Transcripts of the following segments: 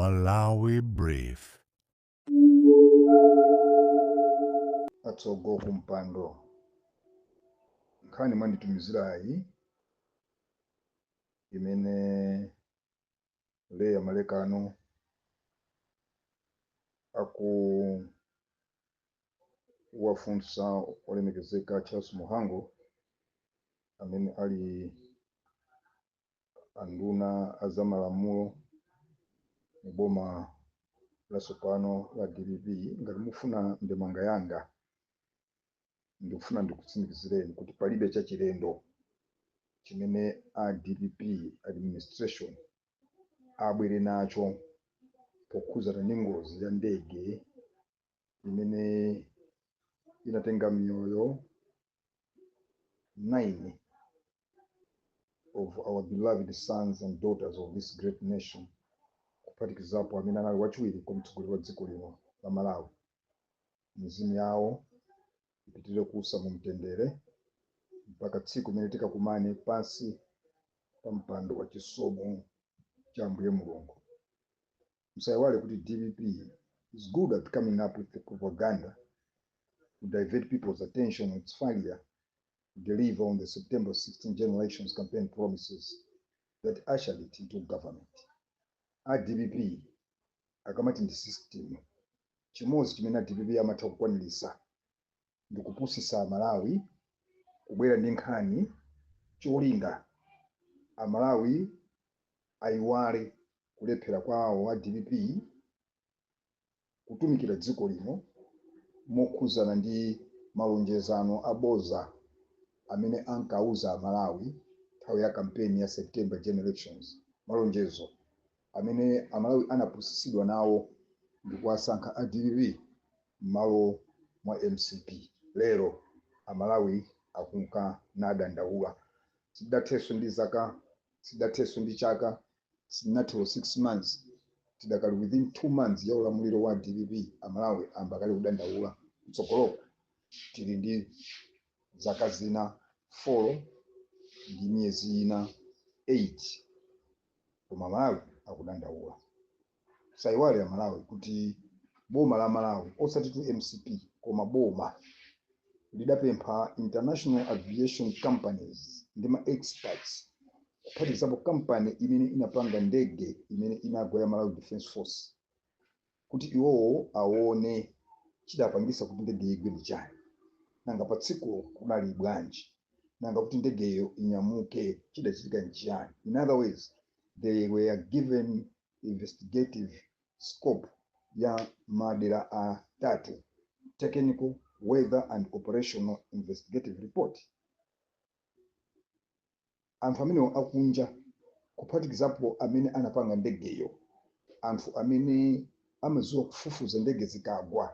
Malawi Brief. Atsogo kumpando, nkhani mwanditumizirayi imene Leya Malekano akuwafunsa olemekezeka Charles Muhango amene ali anduna azamalamulo mu boma latsopano la DPP. Ngati mufuna ndemanga yanga, ndikufuna ndikutsimikizireni kuti palibe chachilendo chimene a DPP administration abwere nacho pokhuzana ndi ngozi ya ndege imene inatenga miyoyo 9 of our beloved sons and daughters of this great nation, kuphatikizapo amene anali wachiwiri kwa mtsogoleri wa dziko lino la Malawi. Mizimu yawo ipitirire kuusa mu mtendere mpaka tsiku limene tikakumane pansi pa mpando wa chisomo cha Ambuye Mulungu. Musayiwale kuti DPP is good at coming up with the propaganda to divert people's attention on its failure to deliver on the September 16 general elections campaign promises that ushered it into government. A DPP akamati ndi system, chimodzi chimene a DPP amatha kukwanirisa ndi kupusisa Amalawi, kubwera ndi nkhani cholinga Amalawi ayiwale kulephera kwawo a DPP kutumikira dziko lino mokhuzana ndi malonjezano aboza amene ankauza Amalawi nthawi ya kampeni ya September general elections, malonjezo amene Amalawi anapusisidwa nawo ndi kuwasankha a DPP m'malo mwa MCP. Lero Amalawi akunka nadandaula. Sidathenso ndi zaka, sidathenso ndi chaka, sitinathe 6 months, tidakali within 2 months ya ulamuliro wa DPP, Amalawi ayamba kale kudandaula. Mtsogoloko tili ndi zaka zina 4 ndi miyezi ina 8, koma Amalawi akudandaula. Sayiwale Amalawi kuti boma la Malawi, osati tu MCP, koma boma lidapempha international aviation companies ndi ma experts, kuphatikizapo kampani imene inapanga ndege imene inagwa ya Malawi Defence Force, kuti iwowo aone chidapangisa kuti ndege igwe ndi chani, nanga pa tsikulo kunali bwanji, nanga kuti ndegeyo inyamuke chidachitika nchiyani. In other words, they were given investigative scope ya madera atatu: technical, weather and operational investigative report. Anthu amenewo akunja, kuphatikizapo amene anapanga ndegeyo, anthu amene amadziwa kufufuza ndege zikagwa,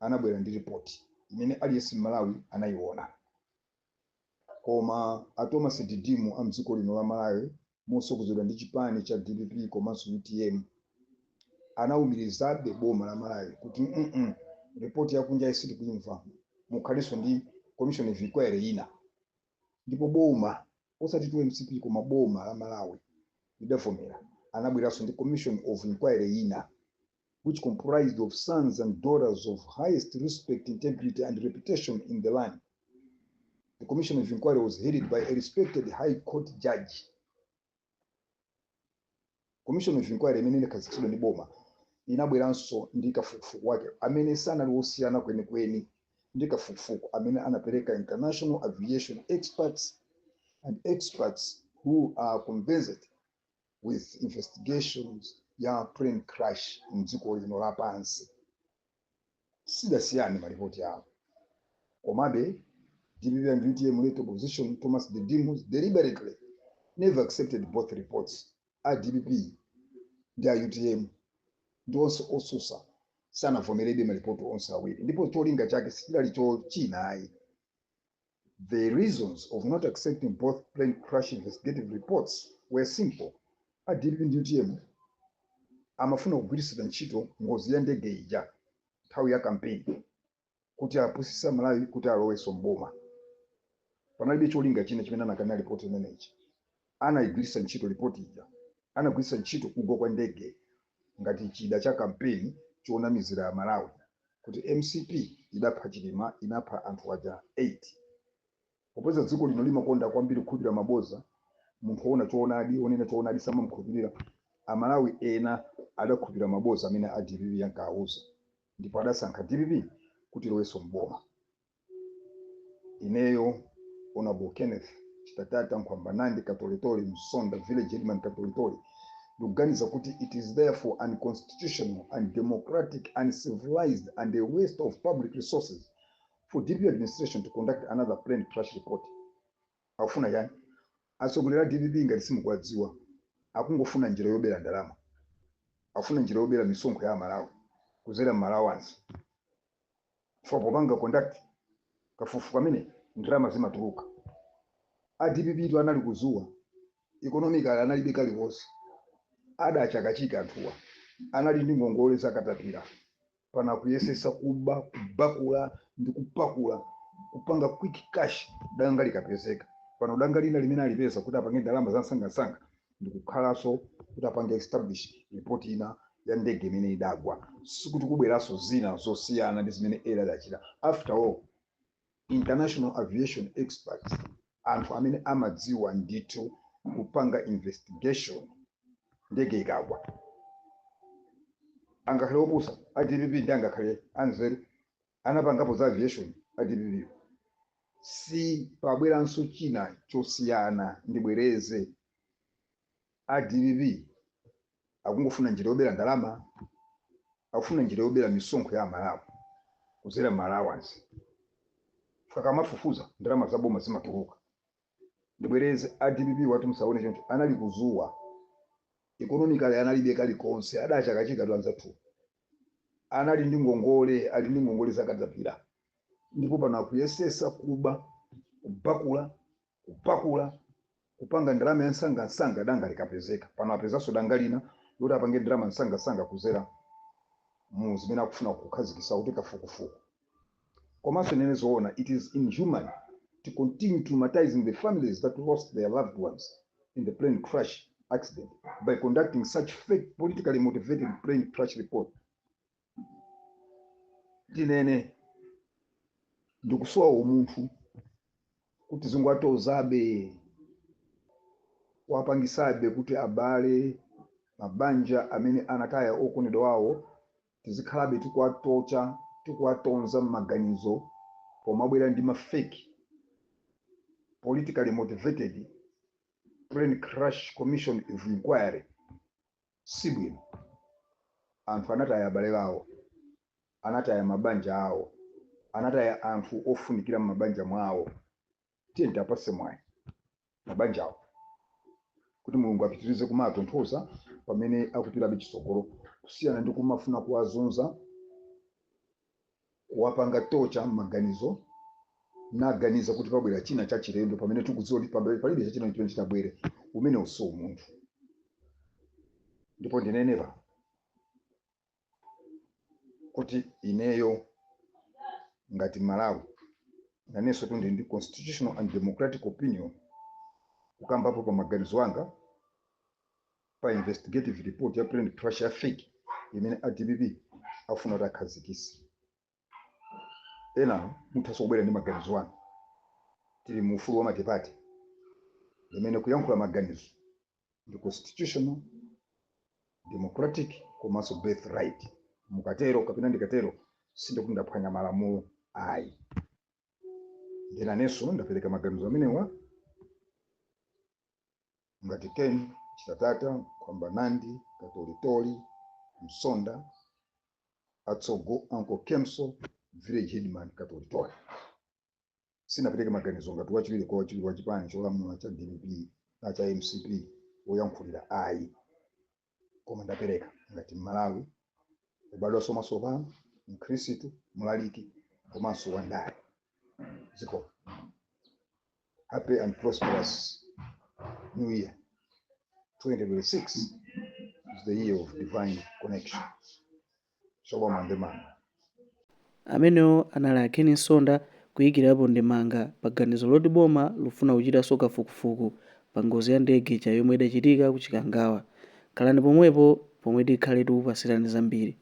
anabwera ndi ripoti imene aliyense m'Malawi anayiona. Koma a Thomas Didimu a mdziko lino la Malawi, motsogozedwa ndi chipani cha DPP komanso UTM, anawumirizabe boma la Malawi kuti ripoti yakunja isitikuimva, mukhalenso ndi commission of inquiry ina. Ndipo boma, osati tu MCP, koma boma la Malawi lidavomera. Anabweranso ndi commission of inquiry ina which comprised of sons and daughters of highest respect, integrity and reputation in the land. The commission of inquiry was headed by a respected high court judge. Commission of inquiry imene inakhazikitsidwa ndi boma inabweranso ndi kafukufuku wake amene sanali wosiyana kwenikweni ndi kafukufuku amene anapereka international aviation experts and experts who are convinced with investigations ya plane crash mdziko lino lapansi. Sidasiyane malipoti awo. Komabe DPP and UTM led opposition Thomas Didimus deliberately never accepted both reports. A DPP ndi a UTM ndi onse osusa sanavomerebe malipoti onse awiri, ndipo cholinga chake sichidali chochinayi. The reasons of not accepting both plane crash investigative reports were simple. A DPP ndi UTM amafuna kugwirisira ntchito ngozi ya ndege ija nthawi ya kampeni kuti apusisa Malawi kuti alowenso mboma. Panalibe cholinga china chimene anakana ripoti imeneyi. Anayigwiritsa ntchito ripoti ija, anagwiritsa ntchito kugwa kwa ndege Ngati chida cha kampeni chonamizira Malawi kuti MCP idapha Chilima, inapha anthu aja 8. Popeza dziko lino limakonda kwambiri kukhulupirira maboza, munthu woona choonadi, wonena choonadi, samamukhulupirira. Amalawi ena adakhulupirira maboza amene a DPP ankawauza, ndipo adasankha DPP kuti ilowenso mboma. Ineyo, Honorable Kenneth Chitatata Nkhwambanandi Katoletole Msonda, village headman Katoletole, ndikuganiza kuti it is therefore unconstitutional, undemocratic, uncivilized and a waste of public resources for DPP administration to conduct another plane crash report. Akufuna chani atsogoleri a DPP? Ngati simukuwadziwa, akungofuna njira yobera ndalama, akufuna njira yobera misonkho ya Amalawi kuzera m'ma allowance. For popanga conduct kafukufuku amene, ndalama zimatuluka. A DPP tu anali kuzuwa, economically analibe kaliwonse, adachakachika anthuwa, anali ndi ngongole zakatapira. Pana kuyesesa kuba, kubakula ndi kupakula, kupanga quick cash danga likapezeka. Pano danga lina limene alipeza kuti apange ndalama za msangamsanga ndikukhalanso kuti apange establish report ina ya ndege imene idagwa. Sikuti kubweranso zina zosiyana ndi zimene ena adachita. After all, international aviation experts, anthu amene amadziwa ndithu kupanga investigation ndege ikagwa, angakhale opusa a DPP ndi angakhale anzeru anapangapo za aviation a DPP, si pabweranso china chosiyana. Ndibwereze, a DPP akungofuna njira yobera ndalama, akufuna njira yobera misonkho ya Amalawi kuzera ma allowance. Akamafufuza, ndalama za boma zimatuluka. Ndibwereze, a DPP wati musaone choncho, anali kuzuwa, economically analibe kalikonse, adachakachika tu anzathu, anali ndi ngongole, ali ndi ngongole zakatapira, ndipo pano akuyesesa kuba, kubakula, kupakula, kupanga ndalama ya msangamsanga danga likapezeka. Pano apezanso danga lina loti apange ndalama msangamsanga kuzera mu zimene akufuna kukhazikitsa kuti kafukufuku. Komanso nene zoona, it is inhuman to continue traumatizing the families that lost their loved ones in the plane crash accident by conducting such fake, politically motivated plane crash report. Tinene, ndikusowa umunthu kuti zingwatozabe, wapangisabe kuti abale, mabanja amene anataya okondedwa awo, tizikhalabe tikuwatocha, tikuwatonza m'maganizo pomabwera ndi ma fake, politically motivated plane crash commission of inquiry. Sibwino. Anthu anataya abale awo, anataya mabanja awo, anataya anthu ofunikira m'mabanja mwawo. Tiye tiapase mwayi mabanja awo kuti Mulungu apitirize kumatonthoza pamene akupitabe chitsogolo, kusiyana ndi kumafuna kuwazunza, kuwapanga torture m'maganizo, naganiza kuti pabwera china chachilendo pamene tikudziwa kuti palibe chachilendo chimene chitabwere. Umene uso umunthu. Ndipo ndinenepa kuti ineyo ngati Malawi, nanenso tundi ndi constitutional and democratic opinion kukambapo pa maganizo anga pa investigative report ya plane crash ya fake imene a DPP afuna kuti akhazikise. Ena muthanso kubwera ndi maganizo anu. Tili mu ufulu wa multiparty limene kuyankhula maganizo ndi constitutional, democratic komanso birthright. Mukatero kapena ndikatero, sindikuti ndaphwanya malamulo, ayi. Ndinanenso ndapereka maganizo amenewa ngati Ken Chitatata Kwambanandi Katolitoli Msonda, atsogo Uncle Kemso, village headman Katolitoli. Sinapereke maganizo ngati wachiwiri kwa wachiwiri wa chipani cholamula cha DPP na cha MCP woyankhulira, ayi, koma ndapereka ngati Mmalawi ubadwa matsopano, Mkhristu, mlaliki komanso wandale ziko. Happy and prosperous new year. 2026 is the year of divine connection. Shalom and man. Amenewo anali a Ken Msonda kuyikirapo ndemanga pa ganizo loti boma lufuna kuchitanso kafukufuku pa ngozi ya ndege ija yomwe idachitika ku Chikangawa. Khalani pomwepo. pomwe tikhale tikupasirani zambiri.